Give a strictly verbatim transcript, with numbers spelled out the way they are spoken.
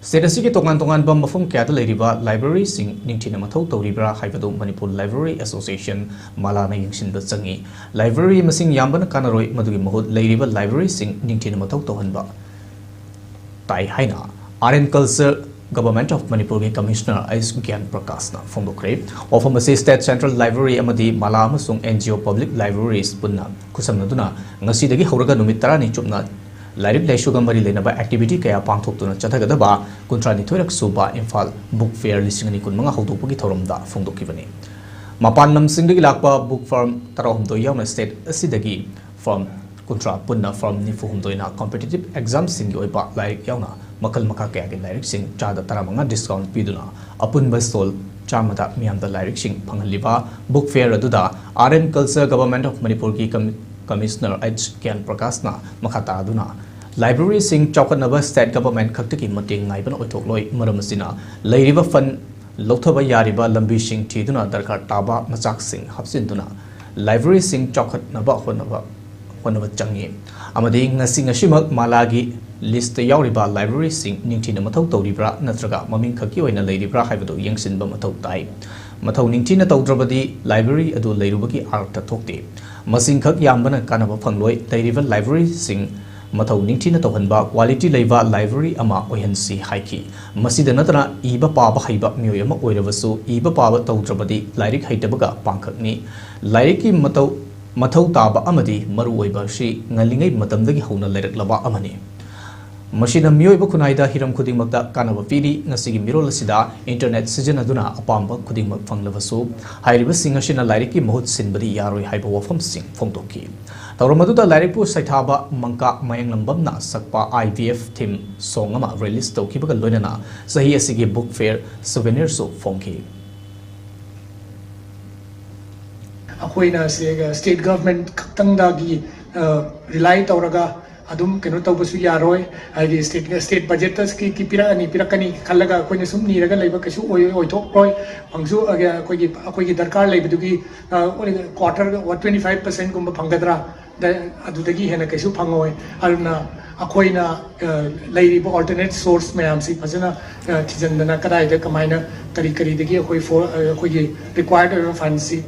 State ꯑꯁꯤꯒꯤ ꯇꯣꯉꯥꯟ ꯇꯣꯉꯥꯟꯕ ꯃꯐꯝ ꯀꯌꯥꯗ ꯂꯩꯔꯤꯕ ꯂꯥꯏꯕ꯭ꯔꯦꯔꯤꯁꯤꯡ ꯅꯤꯡꯊꯤꯅ ꯃꯊꯧ ꯇꯧꯔꯤꯕ꯭ꯔꯥ ꯍꯥꯏꯕꯗꯨ ꯃꯅꯤꯄꯨꯔ ꯂꯥꯏꯕ꯭ꯔꯦꯔꯤ ꯑꯦꯁꯣꯁꯤꯌꯦꯁꯟ, ꯃꯥꯂꯥꯅ ꯌꯦꯡꯁꯤꯟꯕ ꯆꯪꯏ꯫ ꯂꯥꯏꯕ꯭ꯔꯦꯔꯤ ꯃꯁꯤꯡ ꯌꯥꯝꯕꯅ ꯀꯥꯟꯅꯔꯣꯏ, ꯃꯗꯨꯒꯤ ꯃꯍꯨꯠ ꯂꯩꯔꯤꯕ ꯂꯥꯏꯕ꯭ꯔꯦꯔꯤꯁꯤꯡ ꯅꯤꯡꯊꯤꯅ ꯃꯊꯧ ꯇꯧꯍꯟꯕ ꯇꯥꯏ ꯍꯥꯏꯅ Art and Culture, Government of ꯃꯅꯤꯄꯨꯔꯒꯤ ꯀꯃꯤꯁꯅꯔ ꯑꯩꯆ ꯒ꯭ꯌꯥꯟ ꯄ꯭ꯔꯀꯥꯁꯅ ꯐꯣꯡꯗꯣꯛꯈ꯭ꯔꯦ꯫ ꯋꯥꯐꯝ ꯑꯁꯤ ꯁ꯭ꯇꯦꯠ ꯁꯦꯟꯇ꯭ꯔꯦꯜ ꯂꯥꯏꯕ꯭ꯔꯦꯔꯤ ꯑꯃꯗꯤ ꯃꯥꯂꯥ ꯑꯃꯁꯨꯡ and G O public libraries ꯄꯨꯟꯅ ꯈꯨꯠꯁꯝꯅꯗꯨꯅ ꯉꯁꯤꯗꯒꯤ ꯍꯧꯔꯒ ꯅꯨꯃꯤꯠ ꯇꯔꯥꯅꯤ ꯆꯨꯞꯅ ꯂꯥꯏꯔꯤꯛ ꯂꯥꯏꯁꯨꯒ ꯃꯔꯤ ꯂꯩꯅꯕ ꯑꯦꯛꯇꯤꯚꯤꯇꯤ ꯀꯌꯥ ꯄꯥꯡꯊꯣꯛꯇꯨꯅ ꯆꯠꯊꯒꯗꯕ ꯀꯨꯟꯊ꯭ꯔꯥꯅꯤꯊꯣꯏꯔꯛ ꯁꯨꯕ ꯏꯝꯐꯥꯜ ꯕꯨꯛ ꯐꯤꯌꯔ ꯂꯤꯁꯤꯡ ꯑꯅꯤ ꯀꯨꯟꯃꯉꯥ ꯍꯧꯗꯣꯛꯄꯒꯤ ꯊꯧꯔꯝꯗ ꯐꯣꯡꯗꯣꯛꯈꯤꯕꯅꯤ꯫ ꯃꯄꯥꯟ ꯂꯝꯁꯤꯡꯗꯒꯤ ꯂꯥꯛꯄ ꯕꯨꯛ ꯐꯥꯔꯝ ꯇꯔꯥꯍꯨꯝꯗꯣꯏ ꯌꯥꯎꯅ ꯁ꯭ꯇꯦꯠ ꯑꯁꯤꯗꯒꯤ ꯐꯥꯔꯝ ꯀꯨꯟꯊ꯭ꯔꯥ, ꯄꯨꯟꯅ ꯐꯥꯔꯝ ꯅꯤꯐꯨ ꯍꯨꯝꯗꯣꯏꯅ ꯀꯝꯄꯤꯇꯤꯇꯤꯚ ꯑꯦꯛꯖꯥꯝꯁꯤꯡꯒꯤ ꯑꯣꯏꯕ ꯂꯥꯏꯔꯤꯛ ꯌꯥꯎꯅ ꯃꯈꯜ ꯃꯈꯥ ꯀꯌꯥꯒꯤ ꯂꯥꯏꯔꯤꯛꯁꯤꯡ ꯆꯥꯗ ꯇꯔꯥꯃꯉꯥ ꯗꯤꯁꯀꯥꯎꯟ ꯄꯤꯗꯨꯅ ꯑꯄꯨꯟꯕ ꯁ꯭ꯇꯣꯜ ꯆꯥꯝꯃꯗ ꯃꯤꯌꯥꯝꯗ ꯂꯥꯏꯔꯤꯛꯁꯤꯡ ꯐꯪꯍꯜꯂꯤꯕ ꯕꯨꯛ ꯐꯤꯌꯔ ꯑꯗꯨꯗ Art and Culture, Government of ꯃꯅꯤꯄꯨꯔꯒꯤ ꯀꯃꯤ-, ꯀꯃꯤꯁꯅꯔ ꯑꯩꯆ ꯀ꯭ꯌꯥꯟ ꯄ꯭ꯔꯀꯥꯁꯅ ꯃꯈꯥ ꯇꯥꯗꯨꯅ ꯂꯥꯏꯕ꯭ꯔꯦꯔꯤꯁꯤꯡ ꯆꯥꯎꯈꯠꯅꯕ ꯁ꯭ꯇꯦꯠ ꯒꯚꯔꯟꯃꯦꯟꯠ ꯈꯛꯇꯒꯤ ꯃꯇꯦꯡ ꯉꯥꯏꯕꯅ ꯑꯣꯏꯊꯣꯛꯂꯣꯏ, ꯃꯔꯝ ꯑꯁꯤꯅ ꯂꯩꯔꯤꯕ ꯐꯟ ꯂꯧꯊꯕ ꯌꯥꯔꯤꯕ ꯂꯝꯕꯤꯁꯤꯡ ꯊꯤꯗꯨꯅ ꯗꯔꯀꯥꯔ ꯇꯥꯕ ꯃꯆꯥꯛꯁꯤꯡ ꯍꯥꯞꯆꯤꯟꯗꯨꯅ ꯂꯥꯏꯕ꯭ꯔꯦꯔꯤꯁꯤꯡ ꯆꯥꯎꯈꯠꯅꯕ ꯍꯣꯠꯅꯕ, ꯍꯣꯠꯅꯕ ꯆꯪꯏ꯫ ꯑꯃꯗꯤ ꯉꯁꯤ ꯉꯁꯤꯃꯛ ꯃꯥꯂꯥꯒꯤ ꯂꯤꯁꯇ ꯌꯥꯎꯔꯤꯕ ꯂꯥꯏꯕ꯭ꯔꯦꯔꯤꯁꯤꯡ ꯅꯤꯡꯊꯤꯅ ꯃꯊꯧ ꯇꯧꯔꯤꯕ꯭ꯔꯥ ꯅꯠꯇ꯭ꯔꯒ ꯃꯃꯤꯡ ꯈꯛꯀꯤ ꯑꯣꯏꯅ ꯂꯩꯔꯤꯕ꯭ꯔꯥ ꯍꯥꯏꯕꯗꯨ ꯌꯦꯡꯁꯤꯟꯕ ꯃꯊꯧ ꯇꯥꯏ꯫ ꯃꯊꯧ ꯅꯤꯡꯊꯤꯅ ꯇꯧꯗ꯭ꯔꯕꯗꯤ ꯂꯥꯏꯕ꯭ꯔꯦꯔꯤ ꯑꯗꯨ ꯂꯩꯔꯨꯕꯒꯤ ꯑꯔꯊ ꯊꯣꯛꯇꯦ꯫ ꯃꯁꯤꯡ ꯈꯛ ꯌꯥꯝꯕꯅ ꯀꯥꯟꯅꯕ ꯐꯪꯂꯣꯏ꯫ ꯂꯩꯔꯤꯕ ꯂꯥꯏꯕ꯭ꯔꯦꯔꯤꯁꯤꯡ ꯃꯊꯧ ꯅꯤꯡꯊꯤꯅ ꯇꯧꯍꯟꯕ, ꯀ꯭ꯋꯥꯂꯤꯇꯤ ꯂꯩꯕ ꯂꯥꯏꯕ꯭ꯔꯦꯔꯤ ꯑꯃ ꯑꯣꯏꯍꯟꯁꯤ ꯍꯥꯏꯈꯤ꯫ ꯃꯁꯤꯗ ꯅꯠꯇꯅ ꯏꯕ ꯄꯥꯕ ꯍꯩꯕ ꯃꯤꯑꯣꯏ ꯑꯃ ꯑꯣꯏꯔꯕꯁꯨ ꯏꯕ ꯄꯥꯕ ꯇꯧꯗ꯭ꯔꯕꯗꯤ ꯂꯥꯏꯔꯤꯛ ꯍꯩꯇꯕꯒ ꯄꯥꯡꯈꯛꯅꯤ꯫ ꯂꯥꯏꯔꯤꯛꯀꯤ ꯃꯇꯧ, ꯃꯊꯧ ꯇꯥꯕ ꯑꯃꯗꯤ ꯃꯔꯨ ꯑꯣꯏꯕ ꯑꯁꯤ ꯉꯜꯂꯤꯉꯩ ꯃꯇꯝꯗꯒꯤ ꯍꯧꯅ ꯂꯩꯔꯛꯂꯕ ꯑꯃꯅꯤ꯫ ꯃꯁꯤꯅ ꯃꯤꯑꯣꯏꯕ ꯈꯨꯟꯅꯥꯏꯗ ꯍꯤꯔꯝ ꯈꯨꯗꯤꯡꯃꯛꯇ ꯀꯥꯟꯅꯕ ꯄꯤꯔꯤ꯫ ꯉꯁꯤꯒꯤ ꯃꯤꯔꯣꯜ ꯑꯁꯤꯗ ꯏꯟꯇꯔꯅꯦꯠ ꯁꯤꯖꯤꯟꯅꯗꯨꯅ ꯑꯄꯥꯝꯕ ꯈꯨꯗꯤꯡꯃꯛ ꯐꯪꯂꯕꯁꯨ, ꯍꯥꯏꯔꯤꯕꯁꯤꯡ ꯑꯁꯤꯅ ꯂꯥꯏꯔꯤꯛꯀꯤ ꯃꯍꯨꯠ ꯁꯤꯟꯕꯗꯤ ꯌꯥꯔꯣꯏ ꯍꯥꯏꯕ ꯋꯥꯐꯝꯁꯤꯡ ꯐꯣꯡꯗꯣꯛꯈꯤ꯫ ꯊꯧꯔꯝ ꯑꯗꯨꯗ ꯂꯥꯏꯔꯤꯛꯄꯨ ꯁꯩꯊꯥꯕ ꯃꯪꯀꯥ ꯃꯌꯥꯡꯂꯝꯕꯝꯅ ꯁꯛꯄ I V F theme song ꯑꯃ release ꯇꯧꯈꯤꯕꯒ ꯂꯣꯏꯅꯅ ꯆꯍꯤ ꯑꯁꯤꯒꯤ book fair souvenirꯁꯨ ꯐꯣꯡꯈꯤ꯫ ꯑꯩꯈꯣꯏꯅ ꯁꯤ ꯁ꯭ꯇꯦꯠ ꯒꯚꯔꯟꯃꯦꯟꯠ ꯈꯛꯇꯪꯗꯒꯤ ꯔꯤꯂꯥꯏ ꯇꯧꯔꯒ ꯑꯗꯨꯝ ꯀꯩꯅꯣ ꯇꯧꯕꯁꯨ ꯌꯥꯔꯣꯏ꯫ ꯍꯥꯏꯗꯤ ꯁ꯭ꯇꯦꯠ ꯁ꯭ꯇꯦꯠ ꯕꯖꯦꯠꯇꯒꯤ ꯄꯤꯔꯛꯑꯅꯤ ꯄꯤꯔꯛꯀꯅꯤ ꯈꯜꯂꯒ ꯑꯩꯈꯣꯏꯅ ꯁꯨꯝ ꯅꯤꯔꯒ ꯂꯩꯕ ꯀꯩꯁꯨ ꯑꯣꯏ ꯑꯣꯏꯊꯣꯛꯂꯣꯏ꯫ ꯐꯪꯁꯨ ꯑꯩꯈꯣꯏꯒꯤ ꯑꯩꯈꯣꯏꯒꯤ ꯗꯔꯀꯥꯔ ꯂꯩꯕꯗꯨꯒꯤ ꯀ꯭ꯋꯥꯇꯔ ꯇ꯭ꯋꯦꯟꯇꯤ ꯐꯥꯏꯚ ꯄꯔꯁꯦꯟꯠꯀꯨꯝꯕ ꯐꯪꯒꯗ꯭ꯔꯥ? ꯑꯗꯨꯗꯒꯤ ꯍꯦꯟꯅ ꯀꯩꯁꯨ ꯐꯪꯉꯣꯏ꯫ ꯑꯗꯨꯅ ꯑꯩꯈꯣꯏꯅ ꯑ, ꯂꯩꯔꯤꯕ alternate source ꯃꯌꯥꯝꯁꯤ ꯐꯖꯅ ꯑ, ꯊꯤꯖꯤꯟꯗꯅ ꯀꯗꯥꯏꯗ ꯀꯃꯥꯏꯅ ꯀꯔꯤ ꯀꯔꯤꯗꯒꯤ ꯑꯩꯈꯣꯏ for ꯑ, ꯑꯩꯈꯣꯏꯒꯤ required ꯑꯣꯏꯕ funds ꯁꯤ